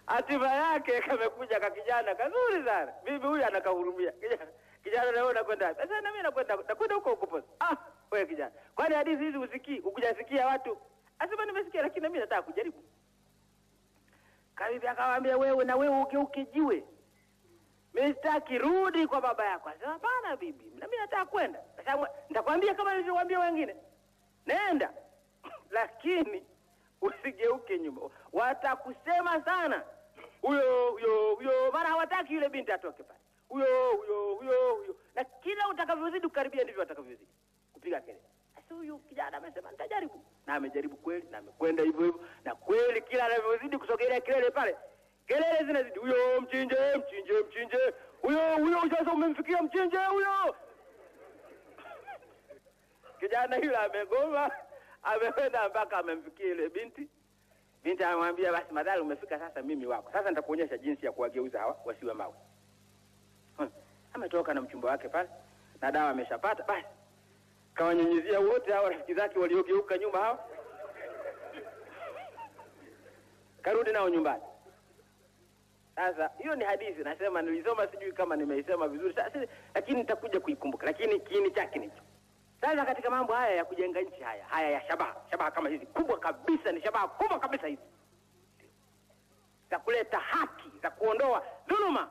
Hatima yake kamekuja kakijana kazuri sana. Bibi huyu anakahurumia. Kijana, kijana na wewe unakwenda wapi? Sasa na mimi nakwenda huko huko posa. Ah, wewe kijana. Kwani hadithi hizi usikii? Ukujasikia watu. Asema nimesikia lakini na mimi nataka kujaribu. Kabibi akamwambia wewe na wewe ugeuke jiwe. Mimi sitaki, rudi kwa baba yako. Asema hapana bibi, na mimi nataka kwenda. Sasa nitakwambia kama nilivyowaambia wengine. Nenda. Lakini usigeuke nyuma. Watakusema sana. Huyo huyo huyo, mara hawataki yule binti atoke pale. Huyo huyo huyo huyo. Na kila utakavyozidi kukaribia ndivyo watakavyozidi kupiga kelele. Sasa huyu kijana amesema nitajaribu. Na amejaribu kweli na amekwenda hivyo hivyo na kweli kila anavyozidi kusogelea kelele pale kelele zinazidi, huyo mchinje, mchinje, mchinje, huyo huyo, sasa umemfikia mchinje huyo. Kijana yule amegoma, ameenda mpaka amemfikia ile binti. Binti amemwambia basi, madhali umefika sasa, mimi wako sasa, nitakuonyesha jinsi ya kuwageuza hawa wasiwe mawe. Ametoka na mchumba wake pale na dawa ameshapata, basi kawanyunyizia wote hawa rafiki zake waliogeuka nyuma hawa, karudi nao nyumbani. Sasa hiyo ni hadithi, nasema nilisoma, sijui kama nimeisema vizuri sasa, lakini nitakuja kuikumbuka, lakini kiini chake nicho. Sasa katika mambo haya ya kujenga nchi, haya haya ya shabaha, shabaha kama hizi kubwa kabisa, ni shabaha kubwa kabisa hizi za kuleta haki, za kuondoa dhuluma.